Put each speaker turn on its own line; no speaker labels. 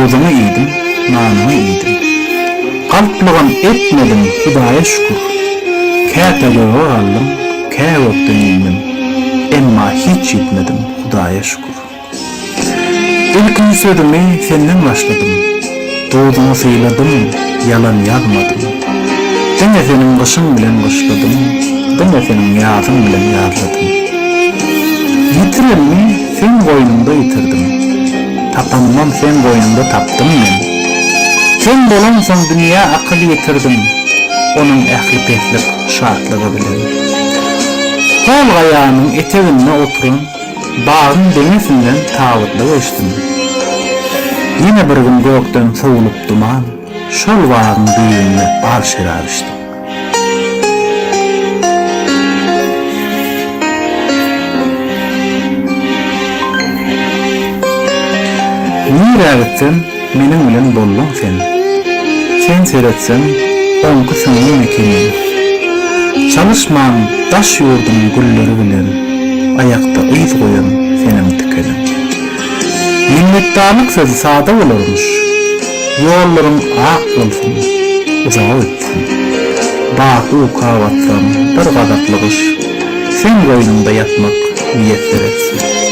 Duzuňy iýdim, nanyňy iýdim. Galplygam etmedim, Hudaýa şükür. Käte göge galdym, kä gökden indim. Emma hiç ýitmedim, Hudaýa şükür. Ilkinji sözümi senden başladym. Duzuňy syladym, ýalan ýazmadym. Diňe seniň gyşyň bilen gyşladym, diňe seniň ýazyň bilen ýazladym. Ýitirenimi seň goýnuňda ýitirdim. Tapanymam seň goýnuňda tapdym men. Sen bolaňsoň dünýä akyl ýetirdim, onuň ähli peslik, şatlygy bilen. Hol gaýanyň eteginde oturan Bagyň deňesinden tabytly geçdim. Ýene bir gün gökden sowulyp duman, Şol bagyň düýbünde bal şerap içdim. Nirä gitsem, meniň bilen bolduň sen. Sen seretseň, oňki süňňüm ekeniň. Çalyşman daş ýurduň gülleri bilen, Aýakda yz goýan seniň tikeniň. Minnetdarlyk sözi sada bolarmyş, Ýollaryň ak bolsun, uzaga gitsin. Baky uka batsam, bir gazaply gyş, Seň goýnuňda ýatmak miýesser etsin.